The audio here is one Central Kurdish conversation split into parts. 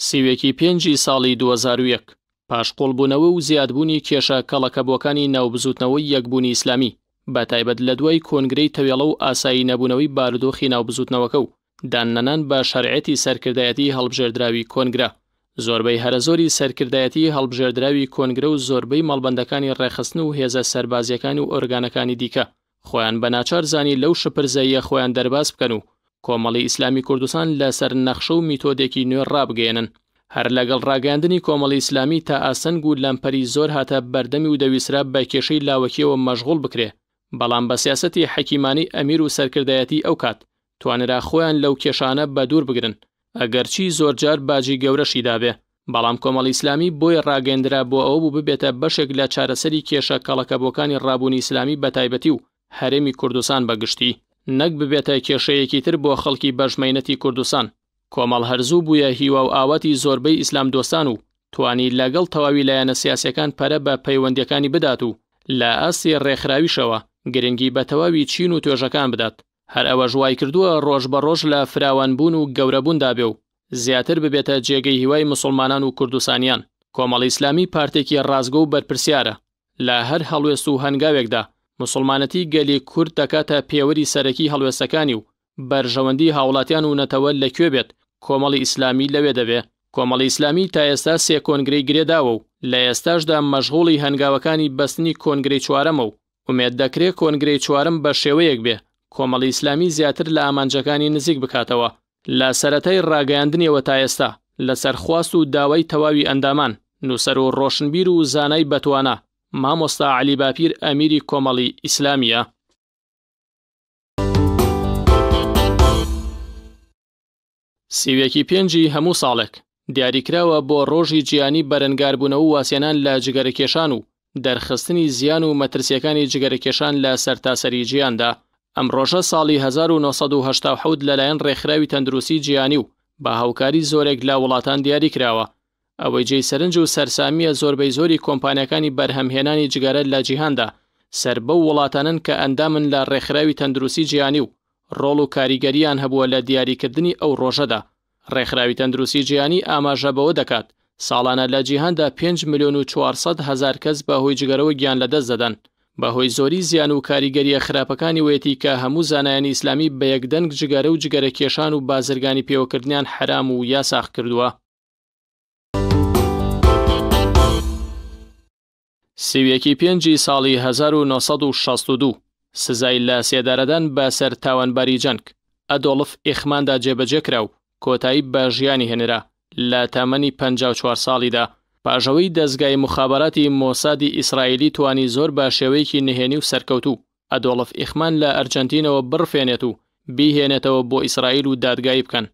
31 پێنجی ساڵی 2001، پاش قوڵبوونەوە و زیادبوونی کێشە کەڵەکەبووەکانی ناو بزووتنەوەی یەکبوونی ئیسلامی، بەتایبەت لە دوای کۆنگرەی تەوێڵە و ئاسایی نەبوونەوەی بارودۆخی ناو بزووتنەوەکە و داننەنان بە شەرعیەتی سەرکردایەتیی هەڵبژێردراوی کۆنگرە، زۆربەی هەرەزۆری سەرکردایەتیی هەڵبژێردراوی کۆنگرە و زۆربەی مەڵبەندەکانی ڕێکخستن و هێزە سەربازییەکان و ئۆرگانەکانی دیکە خۆیان بە ناچار زانی لەو شپرزەییە خۆیان دەرباز بکەن و کۆمەڵی ئیسلامی کوردستان لە سەر نەخشە و میتۆدێکی نوێ ڕابگەیەنن. هەر لەگەڵ ڕاگەیاندنی کۆمەڵی ئیسلامی تا ئاستەنگ و لەمپەری زۆر هاتە بەردەمی و دەویسترا بە کێشەی لاوەکییەوە مەشغوڵ بکرێ، بەڵام بە سیاسەتی حەکیمانەی ئەمیر و سەرکردایەتیی ئەو کات توانرا خۆیان لەو کێشانە بە دوور بگرن، ئەگەرچی زۆرجار باجی گەورەشی دابێ، بەڵام کۆمەڵی ئیسلامی بۆیە ڕاگەیەندرا بۆ ئەوە بوو ببێتە بەشێک لە چارەسەری کێشە کەڵەکەبووەکانی ڕابوونی ئیسلامی بە تایبەتی و هەرێمی کوردستان بە گشتی، نەک ببێتە کێشەیەکی تر بۆ خەڵکی بەشمەینەتی کوردستان. کۆمەڵ هەر زوو بوویە هیوا و ئاواتی زۆربەی ئیسلامدۆستان و توانی لەگەڵ تەواوی لایەنە سیاسیەکان پەرە بە پەیوەندیەکانی بدات و لە ئاستی ڕێکخراویشەوە گرنگی بە تەواوی چین و توێژەکان بدات. هەر ئەوەش وایکردووە ڕۆژ بە ڕۆژ لە فراوانبوون و گەورەبووندا بێ و زیاتر ببێتە جێگەی هیوای موسڵمانان و کوردستانیان. کۆمەڵی ئیسلامی پارتێکی ڕاستگۆ و بەرپرسیارە لە هەر هەڵوێست و هەنگاوێکدا، موسڵمانەتی گەلی کورد دەکاتە پێوەری سەرەکی هەڵوێستەکانی و بەرژەوەندی هاوڵاتیان و نەتەوە لە کوێ بێت کۆمەڵی ئیسلامی لەوێ دەبێ. کۆمەڵی ئیسلامی تا ئێستا سێ کۆنگرەی گرێ داوە و لە ئێستاشدا مەشغوڵی هەنگاوەکانی بەستنی کۆنگرەی چوارەمە و ئومێد دەکرێ کۆنگرەی چوارەم بە شێوەیەک بێ کۆمەڵی ئیسلامی زیاتر لە ئامانجەکانی نزیک بکاتەوە. لە سەرەتای ڕاگەیاندنیەوە تا ئێستا لەسەر خواست و داوای تەواوی ئەندامان، نووسەر و ڕۆشنبیر و زانای بەتوانا، مامۆستا عەلی باپیر ئەمیری کۆمەڵی ئیسلامییە. 31 ی پێنجی هەموو ساڵێک دیاریکراوە بۆ ڕۆژی جیهانی بەرەنگاربوونەوە و وازهێنان لە جگەرەکێشان و دەرخستنی زیان و مەترسییەکانی جگەرەکێشان لە سەرتاسەری جیهاندا. ئەم ڕۆژە ساڵی 1987 لەلایەن ڕێکخراوی تەندروستی جیهانی و بە هاوکاری زۆرێک لە وڵاتان دیاریکراوە. ئەوەی جێی سەرنج و سەرسامییە زۆربەی زۆری کۆمپانیاکانی بەرهەمهێنانی جگەرە لە جیهاندا سەر بەو وڵاتانەن کە ئەندامن لە ڕێکخراوی تەندروستی جیهانی و ڕۆڵ و کاریگەرییان هەبووە لە دیاریکردنی ئەو ڕۆژەدا. ڕێکخراوی تەندروستی جیهانی ئاماژە بەوە دەکات، ساڵانە لە جیهاندا 5,400,000 کەس بە هۆی جگەرەوە گیان لەدەست دەدەن. بە هۆی زۆری زیان و کاریگەرییە خراپەکانیوەیەتی کە هەموو زانایانی ئیسلامی بە یەکدەنگ جگەرە و جگەرە کێشان و بازرگانی پێوەکردنیان حەرام و یاساغ کردووە. 31 ی پێنجی ساڵی 1962 سزای لە سێدارەدان بە سەر تاوانباری جەنگ ئەدۆڵف ئیخماندا جێبەجێ کرا و کۆتایی بە ژیانی هێنرا لە تەمەنی 54 ساڵیدا پاش ئەوەی دەزگای موخابەراتی مۆسادی ئیسرائیلی توانی زۆر بە شێوەیەکی نهێنی و سەرکەوتوو ئەدۆڵف ئیخمان لە ئەرجەنتینەوە بڕفێنێت و بیهێنێتەوە بۆ ئیسرائیل و دادگایی بکەن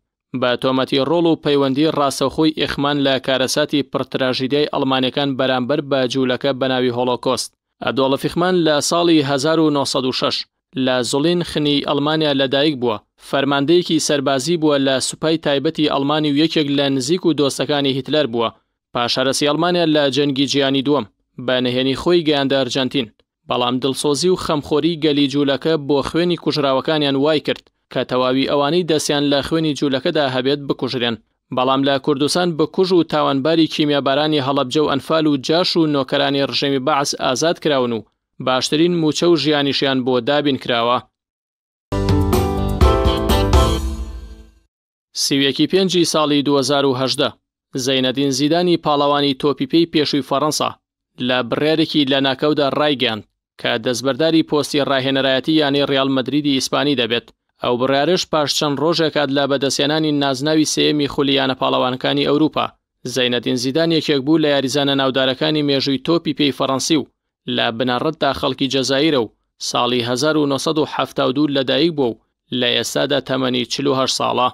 بە تۆمەتی ڕۆڵ و پەیوەندی ڕاستەوخۆی ئیخمان لە کارەساتی پڕ تراژیدیای ئەڵمانەکان بەرامبەر بە جوولەکە بە ناوی هۆڵۆکۆست. ئەدۆڵف ئیخمان لە ساڵی 1906 لە زوڵین خنی ئەڵمانیا لەدایک بووە، فەرماندەیەکی سەربازی بووە لە سوپای تایبەتی ئەڵمانی و یەکێک لە نزیک و دۆستەکانی هیتلەر بووە. پاش هەرەسی ئەڵمانیا لە جەنگی جیهانی دووەم، بە نهێنی خۆی گەیاندە ئەرجەنتین. بەڵام دڵسۆزی و خەمخۆری گەلی جوولەکە بۆ خوێنی کوژراوەکانیان وایکرد کە تەواوی ئەوانەی دەستیان لە خوێنی جوولەکەدا هەبێت بکوژرێن. بەڵام لە کوردستان بکوژ و تاوانباری کیمیابارانی هەڵەبجە و ئەنفال و جاش و نۆکەرانی ڕژێمی بەعس ئازاد کراون و باشترین مووچە و ژیانیشیان بۆ دابین کراوە. 31 ی پێنجی ساڵی 2018 زەینەدین زیدانی پاڵەوانی تۆپی پێی پێشووی فەڕەنسا لە بڕیارێکی لەناکاودا ڕایگەیاند کە دەستبەرداری پۆستی ڕاهێنەرایەتی یانەی ڕیاڵ مەدریدی ئیسپانی دەبێت، ئەو بڕیارەش پاش چەند ڕۆژێک هات لە بەدەستهێنانی نازناوی سێیەمی خولی یانە پاڵەوانەکانی ئەوروپا. زەینەدین زیدان یەکێک بوو لە یاریزانە ناودارەکانی مێژووی تۆپی پێی فەڕەنسی و لە بنەڕەتدا خەڵکی جەزائیرە و ساڵی 1972 لەدایکبووە و لە ئێستادا تەمەنی 48 ساڵە.